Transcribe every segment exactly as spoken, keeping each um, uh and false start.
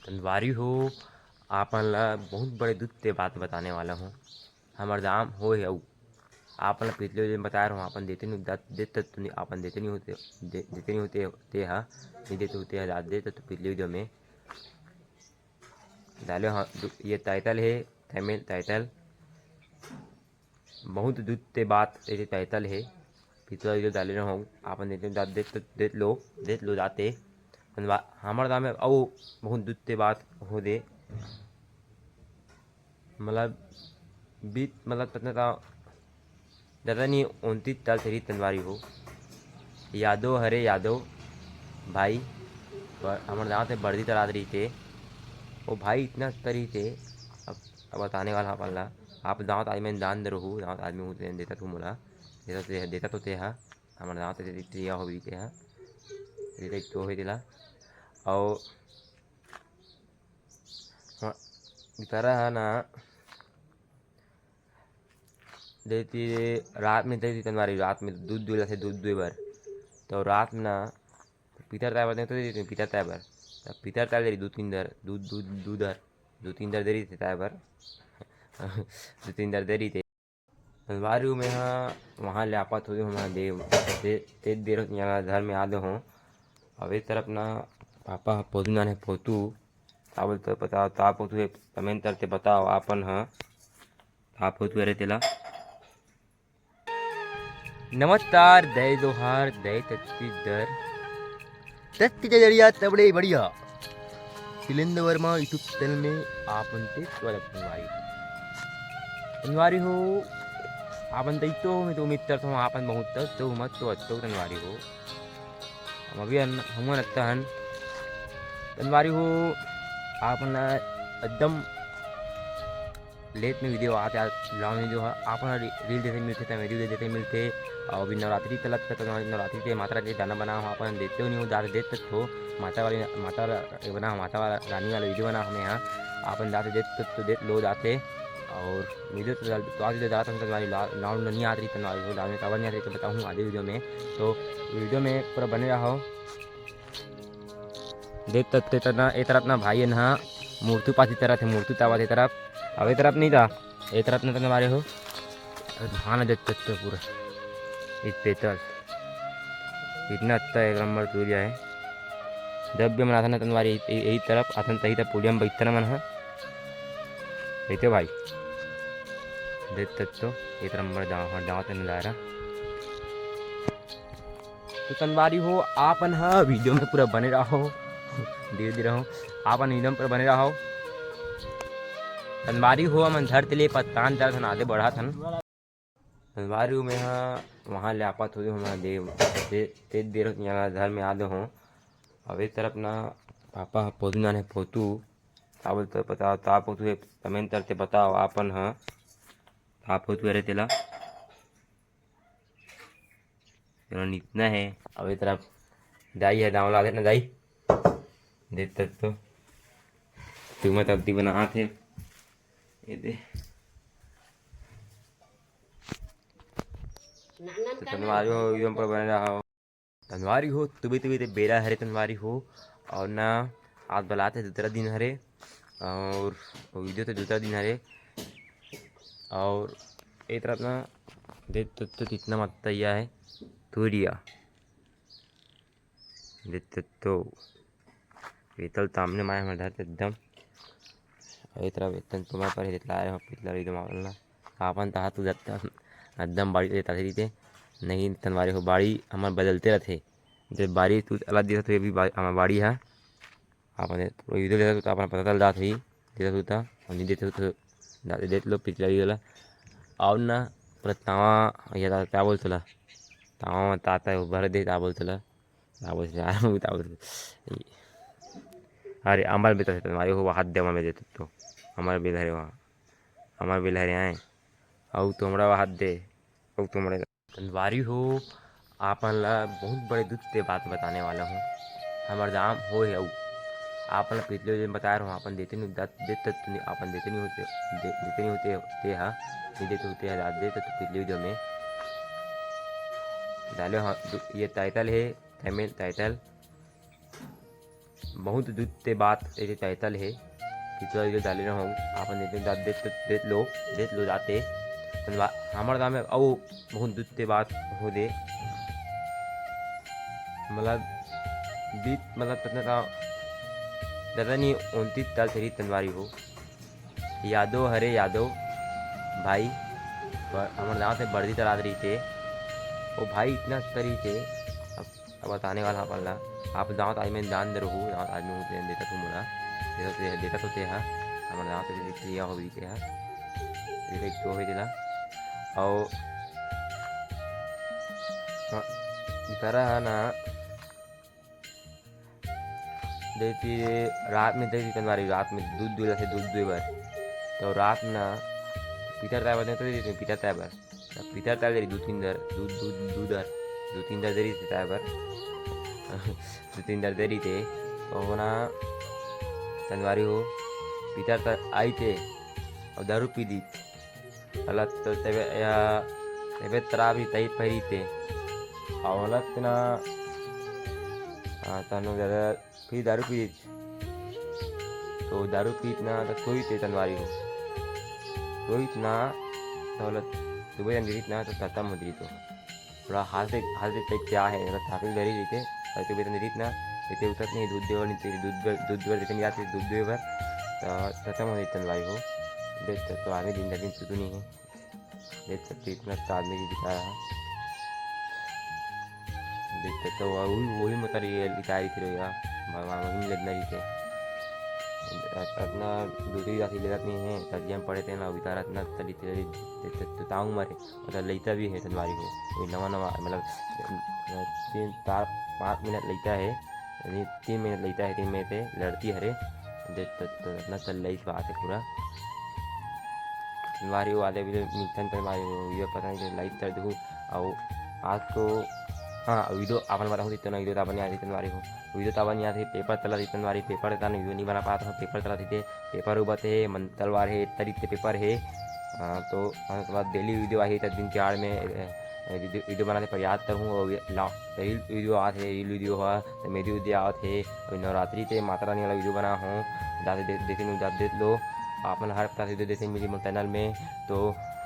संगवारी हो, आपन ला बहुत बड़े दुख के बात बताने वाला हूँ। हमर दाम हो हे अउ आपन ला पिछले दिन बताए रहूँ, आपन देते नहीं, दत-, देत तो नहीं, आपन देते नहीं होते, दे-, देते नहीं होते, ते हा, नहीं देते होते हा, दत देत तो पिछले वीडियो में डाले हाँ, दु-, ये टाइटल है, थंबनेल टाइटल। बहुत दुख ते बात, ये टाइटल है, पिछला वीडियो डाले रहूँ, आपन देते, दत देत, देत लो, देत लो जाते। हमर दाम में अउ बहुत दुख ते बात हो दे। मतलब, बीत, मतलब, पता था, ज़्यादा नहीं, उनतीस साल से रही तनवारी हो। यादव हरे यादव भाई, ब-, हमर गाँव से बर्दी तरात रही थे। वो भाई इतना अच्छा रही थे, अब, अब बताने वाला अपन ला। आप गाँव आदमी दान दे रहू, गाँव आदमी हूँ, देता तू मोला, देता तो, देता तो ते हा, हमर गाँव से दिया हो भी ते हा, देता तो होई तेला। और हाँ, इतारा है ना, देती रात में देती तनवारी, रात में दूध दुहला से दूध दुहे बर। तो रात में ना पीतर ताय बर देते, देती पीतर ताय बर। तब पीतर ताय दे रही दू तीन दर, दूध, दूध, दूध दर, दू तीन दर दे रही थे ताय बर। दू तीन दर दे रही थे। तनवारी में हाँ, वहाँ ले आपत हो, हम दे, दे, दे, दे रहो, यहाँ घर में आ दे हो। अब एक तरफ ना पापा ह पोतू जाने पोतू, का बोलते बताओ, ता पोतू है, कमेंट करके बताओ, आपन ह, ता पोतू अरे तेला। नमस्कार, दय दोहार, दय छत्तीसगढ़। छत्तीसगढ़िया तबड़े बढ़िया। शिलेंद्र वर्मा YouTube चैनल में आप उनके स्वागत संगवारी हो। संगवारी हो, आप उनते तो मैं तो उम्मीद करता हूँ, आप बहुत तक तो मत तो अच्छो संगवारी हो। हम अभी अन-, हम अनता हन। संगवारी हो, आप ना एकदम लेट में वीडियो आत हे, आज लॉन्ग वीडियो ह। आप मन री-, रील देखे मिलथे, त वीडियो देखे मिलथे। और अभी नवरात्रि चलत हे, त नवरात्रि के माता रानी गाना बनाओ, आप मन देते हो नहीं हो, जाते देत तक हो, माता वाली, माता रा-, ये बनाओ, माता वाला रानी वाला वीडियो बनाओ हमें यहाँ, आप मन जाते देत तक तो देत लो जाते। और वीडियो तो चल-, तो आज वीडियो जाता हूँ, तो तुम्हारी ला-, लाउंड नहीं आती, तो तुम्हारी लाउंड में कवर नहीं आती, तो बताऊँ आधे वीडियो में। तो वीडियो में पूरा बने रहो। देख सकते तना, ए तरफ ना भाई ना मूर्ति पासी तरफ है, मूर्ति तावा ए तरफ, अब ए तरफ नहीं था, ए तरफ ना तने मारे हो। अरे धान देख सकते हो पूरा, इस पेतल इतना अच्छा एक नंबर सूर्य है। जब भी मन आथन तनवारी यही तरफ आथन, तही तरफ पुलिया में बैठन मन है। देखते भाई, देख सकते हो, एक नंबर जावा, जावा ते नजारा। तो संगवारी हो, आपन ह वीडियो में पूरा बने रहो, धीरे धीरे हो, आपन वीडियो में पूरा बने रहो। संगवारी हो, हमन धरती ले पत्तान चलत हन, आगे बढ़त हन। संगवारी हो, मैं ह वहाँ ले आपत हो, हम दे, दे, दे, दे, यहाँ घर में आ दे हो। अब एक तरफ ना पापा ह पोतू जाने पोतू, का बोलते बताओ, ता पोतू है, कमेंट करके बताओ, आपन ह ता पोतू अरे तेला। चलो, नितना है। अब ए तरफ दाई है, दावला आथे ना दाई। देख तक तो तुम तब दी बना आथे। ये दे। तो संगवारी हो, वीडियो पर बने रहो। संगवारी हो, तुबे तुबे ते बेरा हरे संगवारी हो, और ना आज बलात है दूसरा दिन हरे, और वीडियो तो दूसरा दिन हरे, और ए तरफ ना देख तो, तो कितना मत्ता या है तूरिया। देख तो, तो पीतल सामने माय हमर धरते एकदम। ए तरफ एकदम तुम्हारे पर हितला रहे हो, पिछला वीडियो में ना। आपन तहा तू जाता एकदम बाड़ी देता थे, नहीं तनवारी हो, बाड़ी हमर बदलते रहते। जब बाड़ी तू अलग दिखा तो ये भी बा-, हमर बाड़ी है। आपन पूरा वीडियो देखा तो आपन पता चल जात ही, देखा तो, और नहीं देते तो जाते देख लो पिछला वीडियो ला। और ना, पूरा तावा, ये ता-, क्या बोलते ला? तावा में ताता है, वो भर दे, क्या बोलते ला? क्या बोलते ला? क्या बोलते ला? अरे, हमार बेटा से तुम्हारे हो, हाथ दे, हमार बेटा तो, हमार बेल हरे वहाँ, हमार बेल हरे आए, और तो हमरा हाथ दे, और तो हमरा संगवारी हो, आपन ला बहुत बड़े दुख के बात बताने वाला हूँ। हमर दाम हो हे अउ आपन ला पिछले दिन बताए रहूँ, आपन देते नहीं, दत-, देत तक नहीं, आपन देते नहीं होते, दे-, देते नहीं होते, ते हा, नहीं देते होते, हजार देते तो पिछले वीडियो में डाले हाँ, दु-, ये टाइटल है, थंबनेल टाइटल। बहुत दुख ते बात एदे तैतल हे कि तो ये डाले रहूँ, आपन देते दात देत, देत लो, देत लो जाते। हमर गाँव में अउ बहुत दुख ते बात हो दे, मतलब बीत, मतलब कितना का दादा नहीं उनतीस साल से रही तनवारी हो। यादव हरे यादव भाई, हमर गाँव से बर्दी तरात रही थे। वो भाई इतना तरी थे, अब बताने वाला अपन ला। आप दाँव ताज में दान दे रहू, दाँव ताज में देता तू मोला, देता तो देता तो ते हा, हमर दाँव से लिया हो भी ते हा, देता तो हो देला। और हाँ, इतारा है ना, देती रात में देती तनवारी, रात में दूध दुहे से दूध दुहे बर, तो रात ना पीतर ताय बर देते, पीतर ताय बर। अब पीतर ताय देरी दू तीन दर, दू, दू, दू दर, दू तीन दर देरी थे ताय बर। दू तीन दर देरी थे, तो होना तनवारी हो, पीतर तर आई थे, और दारू पी दी। अलग तो तेबे, या, तेबे तराब ही तई पहरी थे। और अलग तना, हाँ, तनु ज्यादा फिर दारू पी, तो दारू पीत ना तो सोई ते तनवारी हो, सोई ना तो अलग सुबह अंधेरी ना तो खत्म हो जाई। तो थोड़ा हाथ से, हाथ से तई क्या है, मतलब ट्रैफिक डरी रही थे, और तो बेतन रही ना, इतने उतर नहीं दूध देवर नहीं, दूध देवर, दूध देवर देते नहीं जाते, दूध देवर, तो खत्म हो जाई तनवारी हो। देख तो, तो आदमी दिन दिन सुधु नहीं है। देख सकते इतना तो आदमी की बिता रहा। देख सकते हो, वही, वही मतलब ये बिता रही थी भैया, भगवान वही में लदना रही थे। अपना दूसरी जाति लेदत नहीं है, सब्जियाँ पड़े थे ना, बिता रहा इतना तली थे, देख सकते ताऊ मरे, मतलब लइता भी है तनवारी हो, वही नवा नवा, मतलब तीन, चार, पाँच मिनट लइता है, यानी तीन मिनट लइता है, तीन मिनट से लड़ती हरे, देख सकते इतना चल रही बात है पूरा। तनवारी हो आदे भी मिलथन तनवारी हो, ये पता नहीं लाइव कर दू। और आज तो हाँ, वीडियो आपन बताऊँ तो इतना वीडियो ताबन याद तनवारी हो, वीडियो ताबन याद है, पेपर चला रही तनवारी, पेपर का वीडियो नहीं बना पाता हूँ, पेपर चला रही थे, पेपर उबत है, मन तलवार है, तरीत पेपर है। हाँ, तो हम तो बाद डेली वीडियो आई तब दिन चार में, अ, अ, वीडियो, वीडियो बनाते प्रयास करूँ, और ये ला-, रील वीडियो आत है, रील वीडियो हुआ, तो मेरी वीडियो आवत है, अभी नवरात्रि ते माता रानी वाला वीडियो बना हूँ, जाते दे-, देखे नहीं, जाते देख लो, आप मन हर हफ्ता वीडियो देखे मिली मोर चैनल में, तो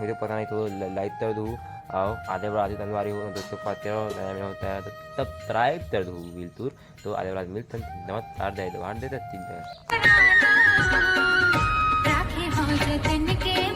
वीडियो पता नहीं तो ल-, लाइक कर दू, और आदे बार आदि तनवारी हो, दोस्तों पाते रहो, नया नया होता है, तो सब्सक्राइब कर दू बिल्कुल। तो आदे बार मिलते हैं, नमस्कार, जय जोहार, जय छत्तीसगढ़। राखे हो जतन के